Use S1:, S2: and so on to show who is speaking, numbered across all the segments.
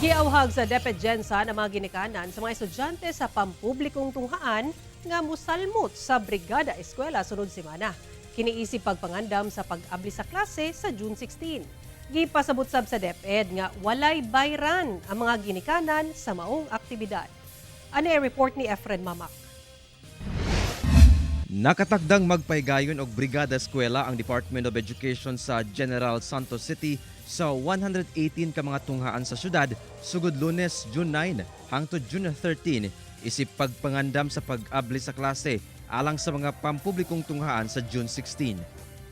S1: Giawhag sa DepEd Gensan ang mga ginikanan sa mga estudyante sa pampublikong tunghaan nga musalmot sa Brigada Eskwela sunod semana. Kini isip pagpangandam sa pag-abli sa klase sa June 16. Gipasabot sab sa DepEd nga walay bayran ang mga ginikanan sa maong aktibidad. Ano ang report ni Efren Mamak?
S2: Nakatakdang magpaygayon og Brigada Eskwela ang Department of Education sa General Santos City sa 118 ka mga tunghaan sa syudad sugod Lunes, June 9 hangtod June 13 isip pagpangandam sa pag-abli sa klase alang sa mga pampublikong tunghaan sa June 16.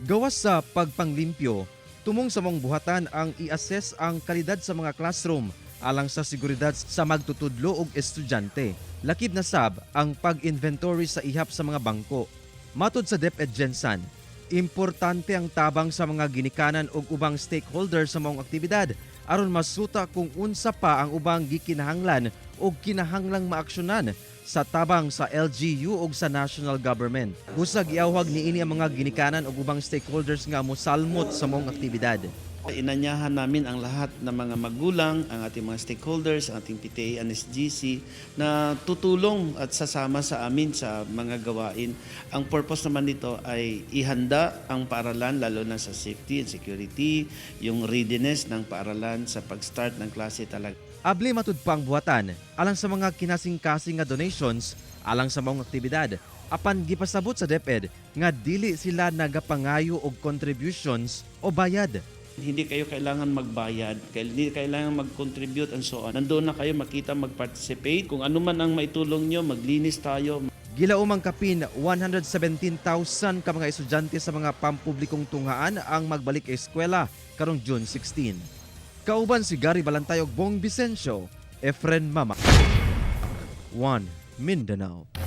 S2: Gawas sa pagpanglimpyo, tumong sa maong buhatan ang i-assess ang kalidad sa mga classroom alang sa seguridad sa magtutudlo og estudyante. Lakip na sab ang pag-inventory sa ihap sa mga bangko. Matod sa DepEd Gensan, importante ang tabang sa mga ginikanan ug ubang stakeholder sa maong aktibidad aron masuta kung unsa pa ang ubang gikinahanglan o kinahanglang maaksyonan sa tabang sa LGU ug sa national government. Busa giawhag niini ang mga ginikanan ug ubang stakeholders nga mosalmot sa maong aktibidad.
S3: Inanyahan namin ang lahat ng mga magulang, ang ating mga stakeholders, ang ating PTA and SGC na tutulong at sasama sa amin sa mga gawain. Ang purpose naman nito ay ihanda ang paaralan, lalo na sa safety and security, yung readiness ng paaralan sa pag-start ng klase talaga.
S2: Abli matud pa ang buhatan alang sa mga kinasingkasing nga donations alang sa maong aktibidad. Apan gipasabot sa DepEd nga dili sila nagapangayo og contributions o bayad.
S3: Hindi kayo kailangan magbayad, hindi kailangan mag-contribute and so on. Nandoon na kayo makita, mag-participate. Kung ano man ang maitulong nyo, maglinis tayo.
S2: Gilaumang kapin 117,000 ka mga estudyante sa mga pampublikong tunghaan ang magbalik eskwela karong June 16. Kauban si Gary Balantay ug Bong Vicencio, Efren Mama. 1 Mindanao.